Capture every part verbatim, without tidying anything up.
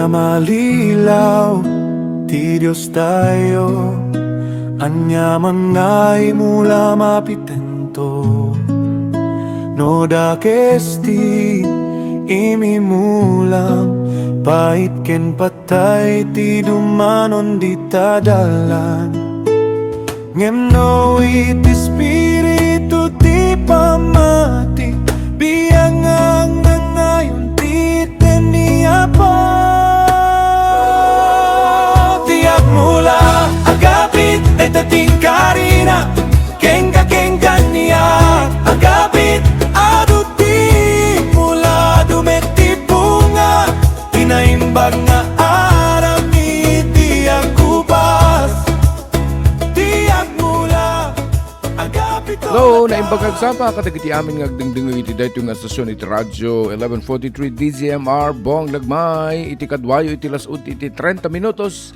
Malilaw ti Diostayo, ania man nga imula mapitento. No dakes ti imimula, pait ken patay ti dumanon dita dalan. Ngem no iti Espiritu ti pammati, biangan nga ngayon ti tenni Apo. Ti agmula, agapit, dayta ti inkarina, kenka, kenka niya, agapit, adu ti mula, dumet ti bunga, ti naimbag nga aram iti agkupas. Ti agmula, agapito. Hello, naimbag nga agsapa kadagiti amin nga agdengdengngeg iti daytoy nga estasion iti radio eleven forty-three D Z M R Bong Lagmay. Iti kaduayo iti las-ud iti treinta minutos.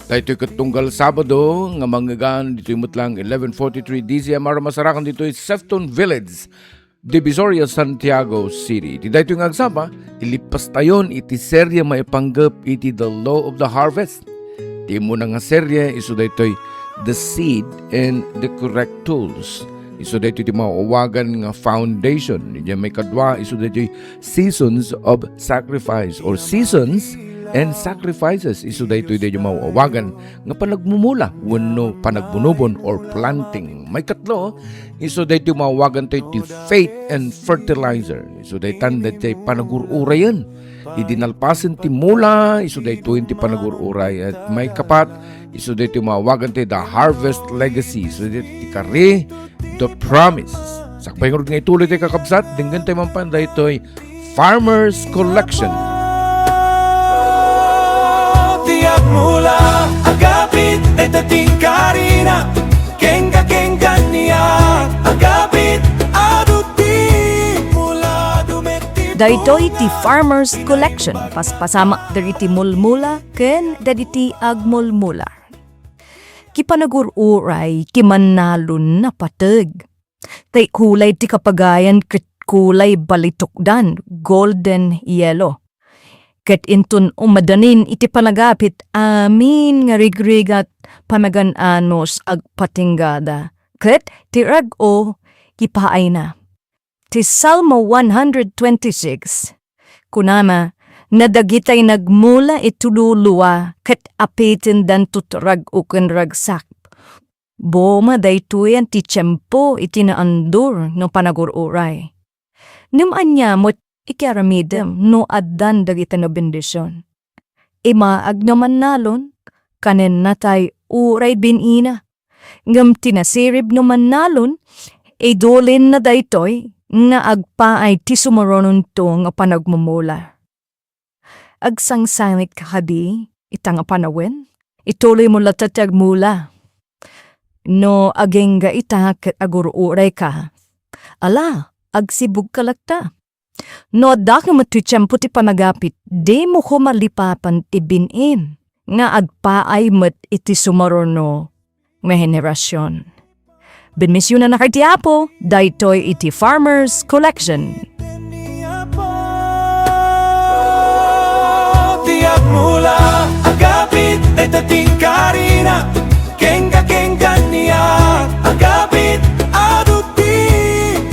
Daytoy ket tunggal Sabado nga mangngegan ditoy met lang eleven forty-three D Z M R, masarakan ditoy Sefton Village, Divisoria, Santiago City. Iti daytoy nga agsapa, ilipastayon iti serie maipanggep iti The Law of the Harvest. Ti immuna nga serie isu daytoy The Seed and the Correct Tools. Isu daytoy ti maawagan nga foundation. Iti maikadua, isu daytoy Seasons of Sacrifice or Seasons and Sacrifices. Isu daytoy daytoy maawagan nga panagmumula wenno panagbunobon or planting. Maikatlo, isu daytoy maawagan tayo ti Faith and Fertilizer. Isu daytan daytoy panagur-urayen. Idi nalpasen ti mula, isu daytoy ti panagur-uray. Ket maikapat, isu daytoy maawagan tayo The Harvest Legacy. Isu daytoy ti kari, The Promise. Sakbay ngarud nga ituloy tayo, kakabsat, denggen tayo mapan daytoy Farmer's Collection. Ti agmula, agapit, dayta ti inkarina, kenka, kenka niya, agapit, adu ti mula, dumet ti Daytoy ti Farmer's Collection, paspasamak dagiti mulmula ken dagiti agmulmula. Ti panagur-uray ti mannalon napateg. Tay kulay ti kapagayan ket kulay balitukdan, golden yellow. Ket inton umadanin iti panagapit, amin nga rigrigat pamagan-anos agpatinggada. Ket ti rag-o, ipaayna. Ti Salmo one hundred twenty-six, kunana, nadagitay nagmula iti lulua ket apitendanto ti rag-o ken ragsak. Boma daytoyen ti tiempo iti naandur no panagur-uray. Ngem ania met iti aramidem no addan dagiti nabendision? Imaag no mannalon, kanenna tay uray bin-ina. Ngem ti nasirib no mannalon, idulinna daytoy nga agpaay ti sumarunoto nga panagmumula. Agsangsangitka kadi ita nga panawen? Ituloymo latta ti agmula. No agingga ita ket agur-urayka, ala, agsibugka latta. No adda met ti tiempo ti panagapit, dimo koma lipapan ti bin-im nga agpaay met iti sumaruno nga henerasion. Bendisionannak iti Apo, daytoy iti Farmers Collection. Ti agmula, agapit, dayta ti inkarina, kenka, kenka niya, agapit, adu ti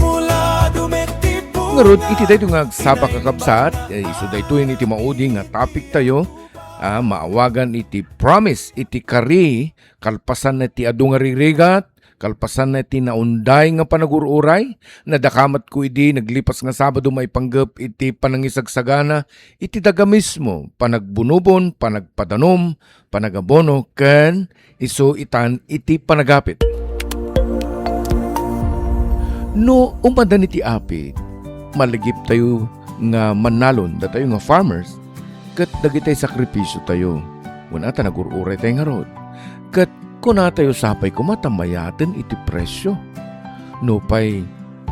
mula, dumet ti bunga. Ngarud, iti daytoy nga agsapa, kakabsat, eh, isu daytoy iti maudi nga topic tayo, ah, maawagan iti promise, iti kari, kalpasan na ti adu nga ririgat, kalpasan na ti naunday nga panagur-uray, nadakamatko idi naglipas nga Sabado maipanggep iti panangisagsagana iti daga mismo, panagbunobon, panagpadanom, panagabono, ken isu itan iti panagapit. No umadan iti apit, malagiptayo nga mannalon datayo nga farmers ket dagitay sakripisio tayo. Kuna ta nagur-uray tayo ngarud. Ket kunatayo sapay koma ta mayaten iti presio. Nupay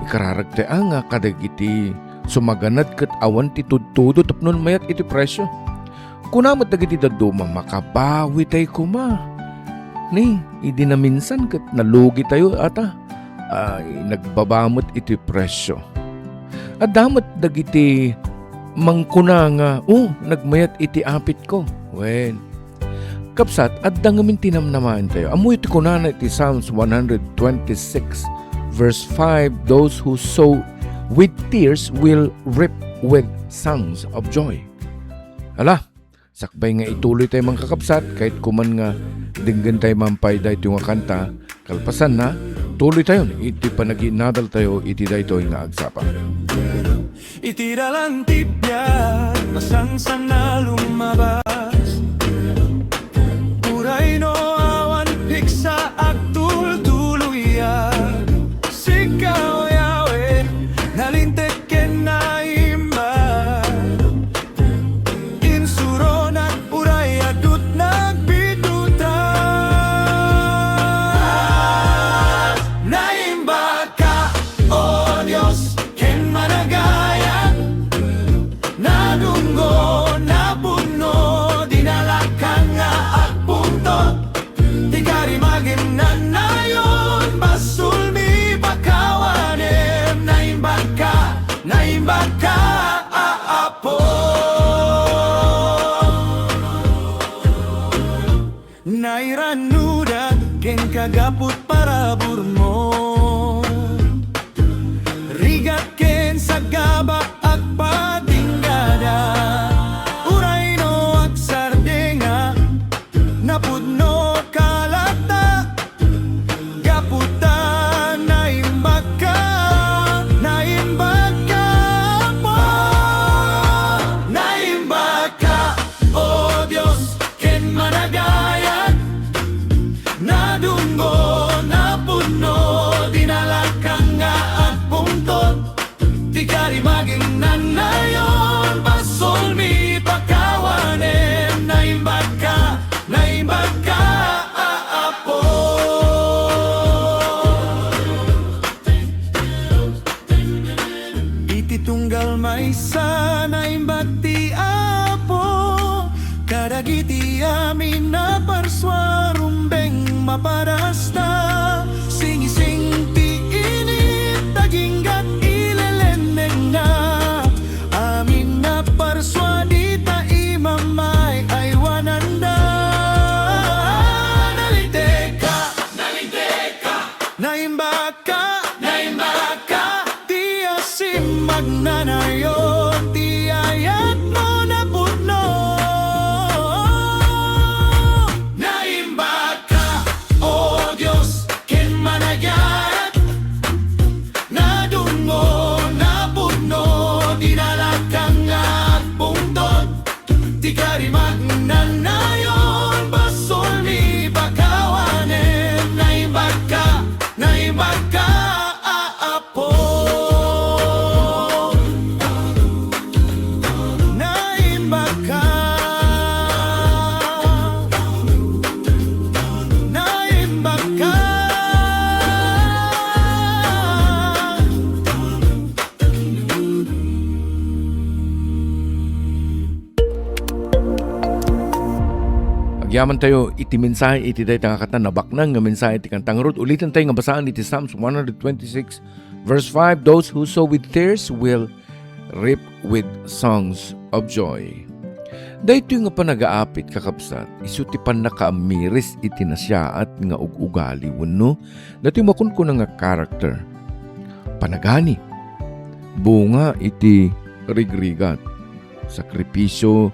ikararag tayo a nga kadagiti sumaganad ket awan ti tudtudo tapno mayat iti presio. Kuna met dagiti dadduma, makabawi tayo koma. Ni, idi naminsan ket nalugi tayo ata, ay, nagbaba met iti presio. Adda met dagiti mangkuna nga, "Oh, nagmayat iti apitko." Wen, kabsat, adda ngamin ti namnamaentayo. Ammoyo ti kunana iti Psalms one hundred twenty-six, verse five, "Those who sow with tears will reap with songs of joy." Ala, sakbay nga ituloy tayo, mga kakabsat, kayatko man nga denggen tayo man pay daytoy nga kanta. Kalpasanna, tuloy tayo iti panaginadal tayo iti daytoy nga agsapa. Iti dalan ti biag, masansan a lumabas. Uray no awan piksa, agtultuloyak. Sika, O Yahweh, nalinteg ken naimbag. Insuronak uray adut nagbiduta. Naimbagka, O Dios, ken managayat. Nadunggo, napudno, dinalakkan nga agpungtot. Ti karimagem nanayon, basolmi pakawanem. Naimbagka, naimbagka, a Apo. Nairannodak kenka gapu ti paraburmo. Rigat ken sagaba agpatinggada. Uray no agsardengak, napudno kalata. Gapu ta naimbagka, naimbagka, Apo. Naimbagka, O Dios, ken managayat. Nadunggo, napudno, dinalakkan nga agpungtot. Ti karimagem nanayon, basolmi pakawanem. Naimbagka, naimbagka, a Apo. Iti tunggal maysa, naimbag ti Apo kadagiti amin a parsua. Rumbeng mapadasta, singising ti init, agingga ti lelennengna. Amin a parsua, dita imamay-aywananda. Nalinteg ka, nalinteg ka, naimbag ka, naimbag ka, ti asim agnanayon, ti ayatmo napudno. Naimbag ka, O Dios, ken managayat. Nadunggo, napudno, dinalakkan nga agpungtot. Ti karimagem nanayon, basolmi pakawanem. Naimbag ka, naimbag ka, a Apo. Naimbag ka, naimbag ka. Agyaman tayo iti mensahe iti dayta nga kanta, nabaknang nga mensahe ti kanta. Ngarud, uliten tayo nga basaan iti Psalms one hundred twenty-six, verse five, "Those who sow with tears will reap with songs of joy." Daytoy nga panagaapit, kakabsat, isu ti pannakaamiris iti nasiaat nga ug-ugali wenno daytoy makunkuna nga character. Panagani, bunga iti rigrigat, sakripisio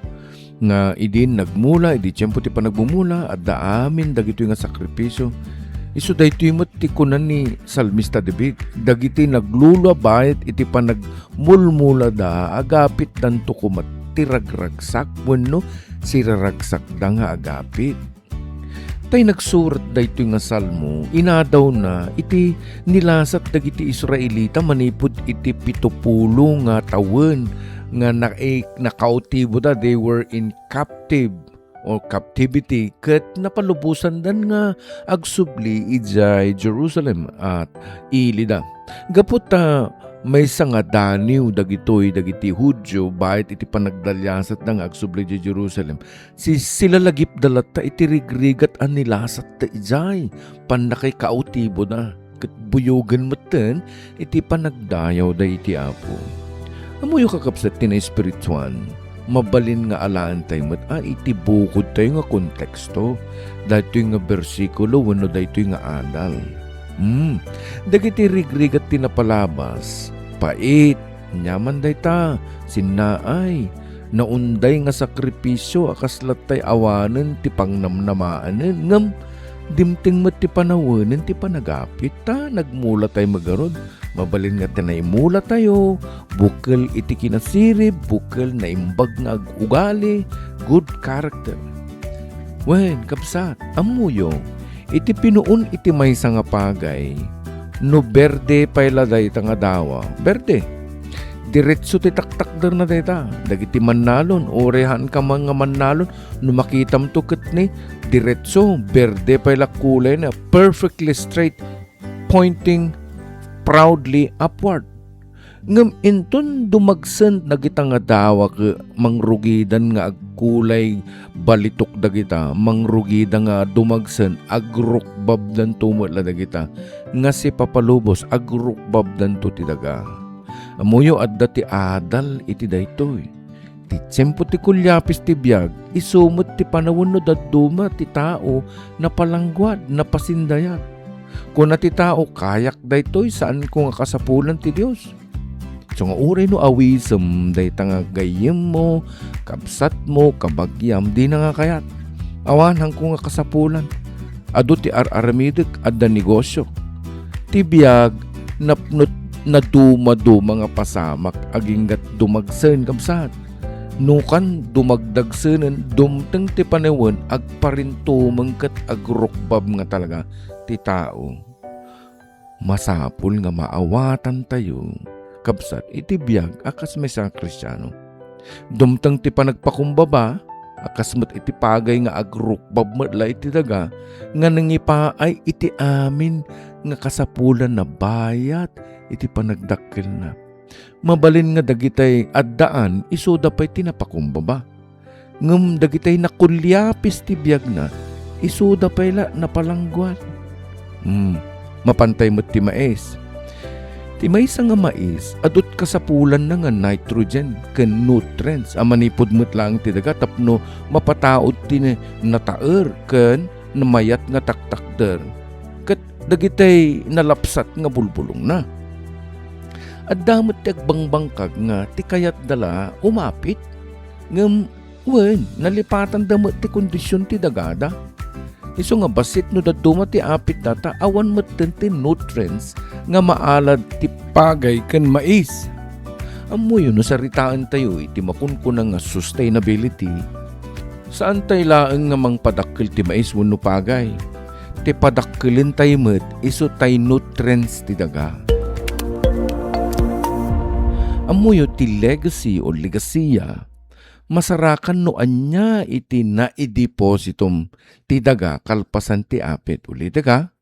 nga idin nagmula idi tiempo ti panagmumula, adda amin dagitoy nga sakripisio. Isu daytoy met ti kuna ni Salmista David, dagiti naglulua bayat iti panagmulmulada, agapitdanto koma ti ragragsak wenno siraragsakda nga agapit. Tay nagsurat daytoy nga salmo, inadawna iti nilasat dagiti Israelita manipud iti pitopulo nga tawen nga na-, nakautiboda, they were in captive or captivity, ket napalubosandan nga agsubli idiay Jerusalem a ilida. Gapu ta maysa nga daniw dagitoy dagiti Judio bayat iti panagdaliasatda nga agsubli idiay Jerusalem, si-, silalagipda latta iti rigrigat a nilasatta idiay pannakaikautiboda, ket buyogen metten iti panagdayawda iti Apo. Ammoyo, kakabsat, ti naespirituan, mabalin nga alaentayo met a iti bukodtayo nga konteksto, daytoy nga bersikulo wenno daytoy nga adal. Hmm, dagiti rigrigat ti napalabas, pait, aniaman dayta, sinnaay, naunday nga sakripisio a kas lattay awanen ti pangnamnamaanen, ngem dimteng met ti panawenen ti panagapit, ta nagmulatay met garud. Mabalin nga ti naimulatayo, bukel iti kinasirib, bukel naimbag nga ag-ugali, good character. Wen, kabsat, ammoyo, iti pinuon iti maysa nga pagay, no berde pay la dayta nga dawa, berde. Diretso ti taktakderna dayta. Dagiti mannalon, uray haanka man nga mannalon, no makitamto ket ni, diretso, berde pay la kulayna, perfectly straight, pointing proudly upward. Ngem inton dumagsen dagita nga dawa ket mangrugidan nga agkulay balitok dagita, mangrugida nga dumagsen, agrukbabdanto met la dagita nga sipapalubos, agrukbabdanto ti daga. Ammoyo, adda ti adal iti daytoy. Ti tiempo ti kuliapis ti biag, isu met ti panawen no dadduma ti tao napalangguad, napasindayag. Kuna ti tao, "Kayak daytoy, saanko nga kasapulan ti Dios." Isu nga uray no awisem dayta nga gayyemmo, kabsatmo, kabagiam, dina nga kayat. Awan, haanko nga kasapulan. Adu ti ar-aramidek, adda negosio. Ti biag, napno ti nadumaduma nga pasamak, aginggat dumagsen, kabsat. Nukan dumagdagsenen, dumteng ti panawen, agparintumeng ket agrukbab nga talaga ti tao. Masapul nga maawatantayo, kabsat, iti biag a kas maysa nga Kristiano. Dumteng ti panagpakumbaba a kas met iti pagay nga agrukbab met la iti daga nga nangipaay iti amin nga kasapulanna bayat iti panagdakkelna. Mabalin nga dagitay addaan isuda pay ti napakumbaba. Ngem dagitay nakuliapis ti biagna, isuda pay la napalangguad. Hmm, mapantay met ti mais. Ti maysa nga mais, adu ti kasapulanna nga nitrogen ken nutrients a manipud met laeng ti daga tapno mapataud ti nataer ken namayat nga taktakder. Ket dagitay nalapsat nga bulbulongna. Adda met ti agbangbangkag nga ti kayatda la umapit. Ngem wen, nalipatanda met ti kondision ti dagada. Isu nga bassit no dadduma ti apitda ta awan metten ti nutrients nga maalad ti pagay ken mais. Ammoyo no saritaentayo iti makunkuna nga sustainability, saantay laeng nga mangpadakkel ti mais wenno pagay. Ti padakkelentayo met isu tay nutrients ti daga. Ammoyo ti legacy o legasiya, masarakan no ania iti naidepositom ti daga kalpasan ti apit. Uli daga,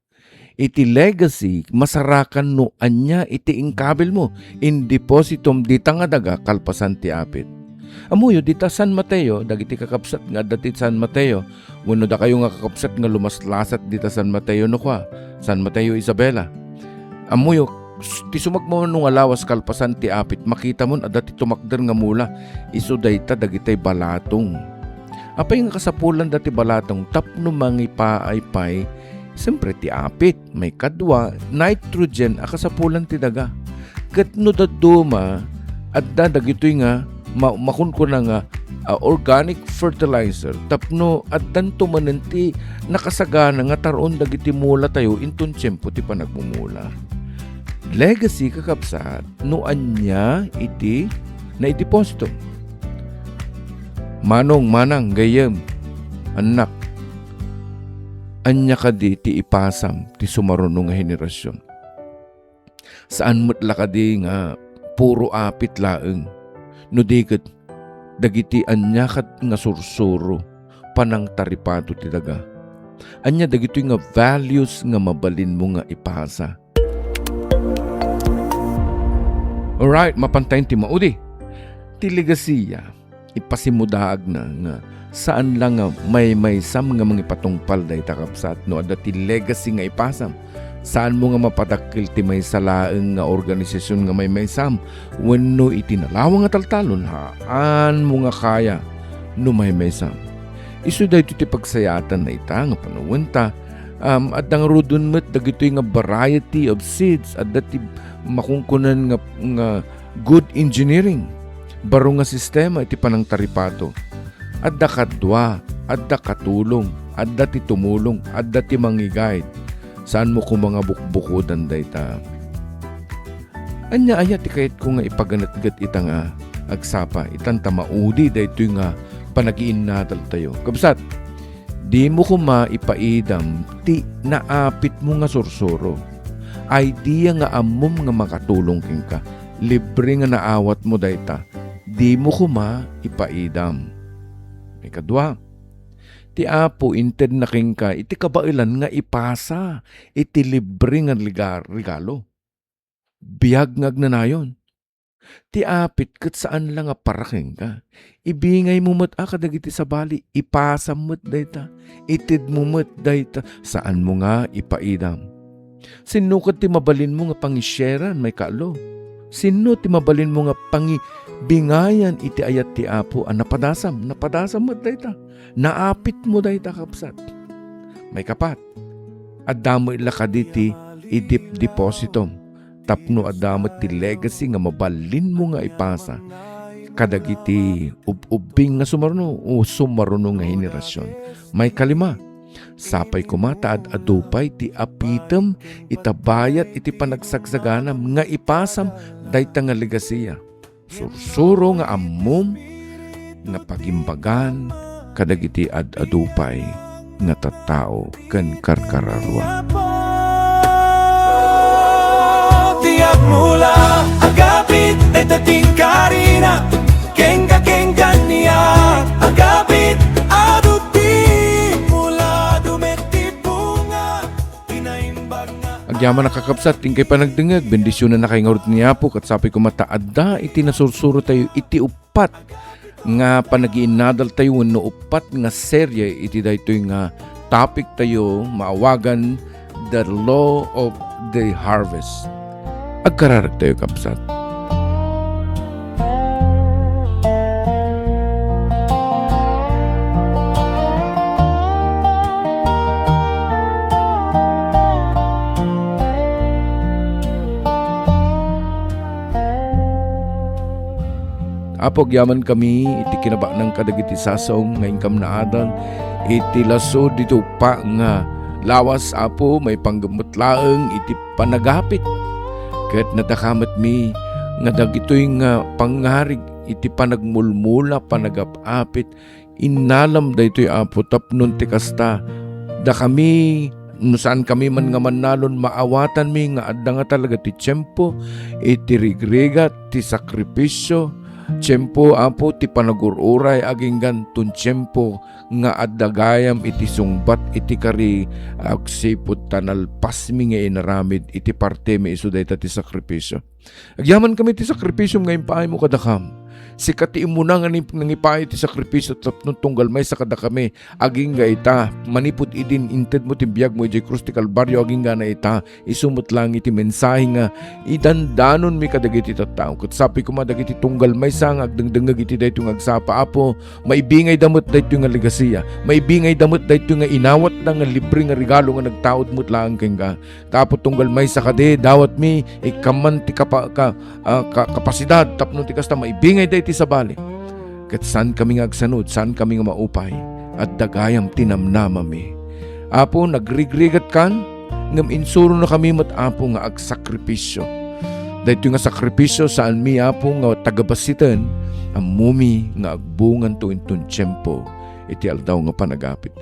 iti legacy, masarakan no ania iti inkabilmo, indepositom dita nga daga kalpasan ti apit. Ammoyo, dita San Mateo, dagiti kakabsat nga adda ti San Mateo, wenno dakayo nga kakabsat nga lumaslasat dita San Mateo, no kua, San Mateo Isabela. Ammoyo, s-, ti sumagmamano nga lawas kalpasan ti apit, makitamon adda ti tumakder nga mula, isu dayta dagitay balatong. Apay nga kasapulanda ti balatong? Tapno mangipaay pay, siyempre, ti apit. Maikadua, nitrogen a kasapulan ti daga. Ket no dadduma, adda dagitoy nga ma-, makunkuna nga, ah, organic fertilizer tapno addanto manen ti nakasagana nga tar-on dagiti mulatayo inton tiempo ti panagmumula. Legacy, kakabsat, no ania iti naideposito. Manong, manang, gayyem, annak, ania kadi ti ipasam ti sumaruno nga henerasyon? Saan met la kadi nga puro apit laeng, no di ket dagiti ania ket nga sursuro, panangtaripato ti daga? Ania dagitoy nga values nga mabalinmo nga ipasa? Alright, mapantayen ti maudi. Ti legasiya, ipasimudaagna nga saan la nga maymaysam nga mangipatungpal dayta, kabsat, no adda ti legacy nga ipasam. Saanmo nga mapadakkel ti maysa laeng nga organisasion nga maymaysam wenno iti nalawang a taltalon, haanmo nga kaya no maymaysam. Isu daytoy ti pagsayaatan na ita nga panawenta, um, adda ngaruden met dagitoy nga variety of seeds, adda ti makunkunan nga, nga good engineering, baro nga sistema iti panangtaripato. Adda kadua, adda katulong, adda ti tumulong, adda ti mangi-guide. Saanmo koma nga bukbukodan dayta. Ania aya ti kayatko nga ipaganetget ita nga agsapa, itan ta maudi daytoy nga panagiinnadaltayo. Kabsat, dimo koma ipaidam ti naapitmo nga sursuro. Idea nga ammom nga makatulong kenka. Libre nga naawatmo dayta. Dimo koma ipaidam. Ikadua, ti Apo intedna kenka iti kabaelan nga ipasa iti libre nga liga-, regalo. Biag nga agnanayon. Ti apit ket saan la nga para kenka. Ibingaymo met a kadagiti sabali, ipasam met dayta, itedmo met dayta, saanmo nga ipaidam. Sinno ket ti mabalinmo nga pangisyaran, maikatlo? Sinno ti mabalinmo nga pangibingayan iti ayat ti Apo a napadasam? Napadasam met dayta. Naapitmo dayta, kabsat. Maikapat, adda met la kadi ti idip-depositom tapno adda met ti legacy nga mabalinmo nga ipasa kadagiti ub-ubbing nga sumaruno o sumaruno nga henerasion. Maikalima, sapay koma ta ad-adu pay ti apitem ita bayat iti panagsagsaganam nga ipasam dayta nga legacy-a. Sursuro nga ammom nga pagimbagan kadagiti ad-adu pay nga tattao ken karkararua. Ti agmula, agapit, dayta ti inkarina, kenka, kenka nia, agapit, adu ti mula, dumet ti bunga. Agyaman a kakabsat, inkay panagdengngeg, bendisionannakay ngarud ni Apo, ket sapay koma ta adda iti nasursurotayo iti uppat nga panagiinnadaltayo wenno uppat nga serye iti daytoy nga topic tayo maawagan The Law of the Harvest. Agkararagtayo, kabsat. Apo, agyamankami iti kinabaknang kadagiti sasao nga inkam naadal iti laso ditoy uppa nga lawas, Apo, maipanggep met laeng iti panagapit. Ket nadakametmi nga dagitoy nga pangngarig iti panagmulmula, panagap-apit, innalam daytoy, Apo, tapno ti kasta, dakami, no saankami man nga mannalon, maawatanmi nga adda nga talaga ti tiempo iti rigrigat, ti sakripisio, tiempo, Apo, ti panagur-uray, aginggan ton tiempo nga adda gayam iti sungbat iti kari, agsipud ta nalpasmi nga inaramid iti partimi isu dayta ti sakripisio. Agyamankami ti sakripisiom nga impaaymo kadakam. Sika ti immuna nga nip-, nangipaay ti sakripisio tapno tunggal maysa kadakami agingga ita. Manipud idin intedmo ti biagmo idiay krus ti Kalbario aginggana ita. Isu met laeng iti mensahe nga idandanonmi kadagiti tattao. Ket sapay koma dagiti tunggal maysa nga agdengdengngeg iti daytoy nga agsapa, Apo, maibingayda met daytoy nga legacia. Maibingayda met daytoy nga inawatda nga libre nga regalo nga nagtaud met laeng kenka. Ta Apo, tunggal maysa kadi, dawatmi, ikkan man ti kapa-, ka-, ah, ka-, kapasidad tapno ti kasta maibingayda iti sabali. Ket saankami nga agsanud, saankami nga maupay, adda gayam ti namnamami. Apo, nagrigrigatkan, ngem insuronakami met, Apo, nga agsakripisio. Daytoy nga sakripisio, saanmi, Apo, nga tagabassiten, ammomi nga agbunganto inton tiempo iti aldaw nga panagapit.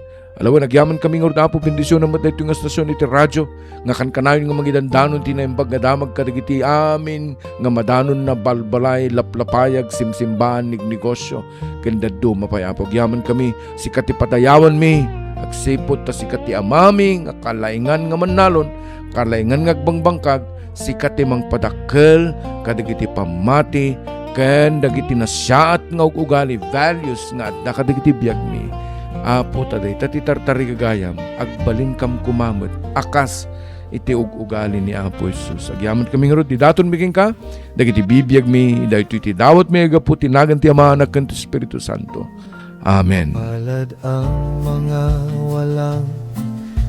Alawen, agyamankami ngarud, Apo, bendisionam met daytoy nga estasion iti radio nga kankanayon nga mangidandanon ti naimbag nga damag kadagiti amin nga madanonna, balbalay, laplapayag, simsimbaan, nignegosio, ken dadduma pay, Apo. Agyamankami, sika ti padayawanmi, agsipud ta sika ti Amami nga kalaingan nga mannalon, kalaingan nga agbangbangkag, sika ti mangpadakkel kadagiti pammati ken dagiti nasiaat nga ug-ugali, values, nga adda kadagiti biagmi. Apo, ta dayta ti tartarigagayam, agbalinkam koma met a kas iti ug-ugali ni Apo Jesus. Agyamankami ngarud ti datonmi kenka, dagiti bibiagmi, daytoy ti dawatmi a gapu ti nagan ti Ama, Anak, ken ti Espiritu Santo. Amen. Palad ang mga walang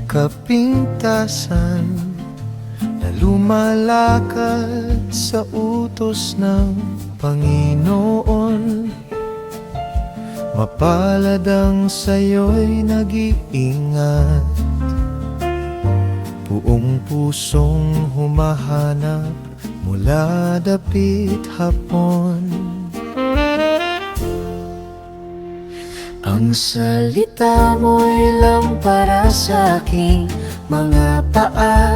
kapintasan na lumalakad sa utos ng Panginoon. Mapalad ang sayo'y nag-iingat. Buong pusong humahanap mula dapit hapon. Ang salita mo'y lampara sa aking mga paa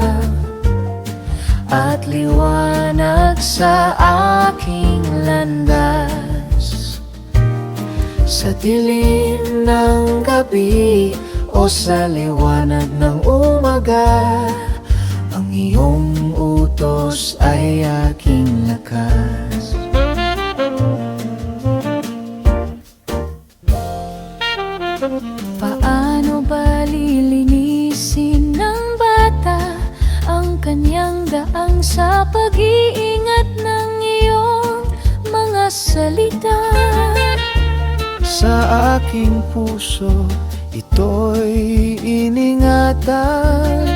at liwanag sa aking landas. Sa dilim ng gabi o sa liwanag ng umaga, ang iyong utos ay aking lakas. Paano ba lilinisin ng bata ang kanyang daang sa pag-iingat ng iyong mga salita? Sa aking puso, ito'y iningatan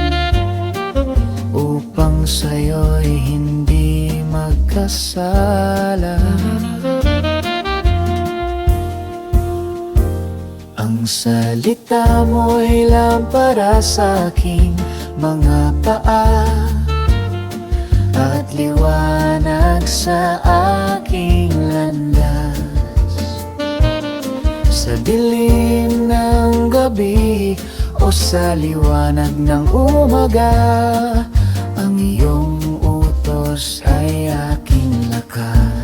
upang sa'yo'y hindi magkasala. Ang salita mo'y lampara sa aking mga paa at liwanag sa aking landas. Sa dilim ng gabi o sa liwanag ng umaga, ang iyong utos ay aking lakas.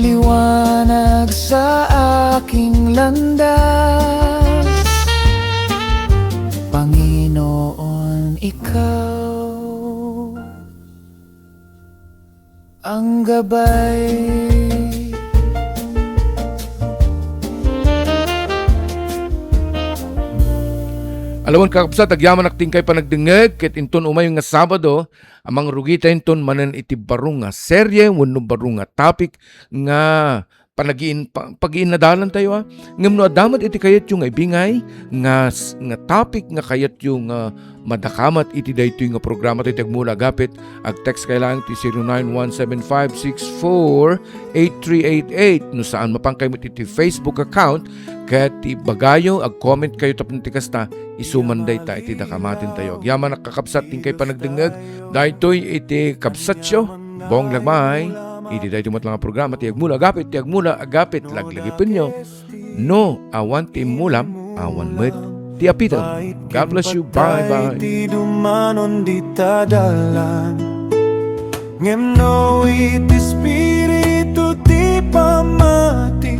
Liwanag sa aking landas, Panginoon, ikaw ang gabay. Alawan, kakabsat, agyamanak ti inkay panagdengngeg, ket inton umay nga Sabado, a mangrugita inton manen iti baro nga serye wenno baro nga topic nga panagiin-, pa-, pagiinnadalantayo, a. Ngem no adda met iti kayatyo nga ibingay nga s-, nga topic nga kayatyo nga madakamat iti daytoy nga programa ti Agmula Agapit, ag-text kay laeng ti zero nine one seven five six four eight three eight eight. No saan, mapankay met iti Facebook account ket ibagayo, ag-comment kayo tapno ti kasta, isu man dayta iti dakamatintayo. Agyamanak, kakabsat, ti inkay panagdengngeg. Daytoy iti kabsatyo, Bong Lagmay, iti daytoy met la nga programa ti Agmula Agapit, ti Agmula Agapit, laglagipenyo. No awan ti immulam, awan met ti apitem. God bless you. Bye-bye. Ti dumanon dita dalan. Ngem no iti Espiritu ti pammati,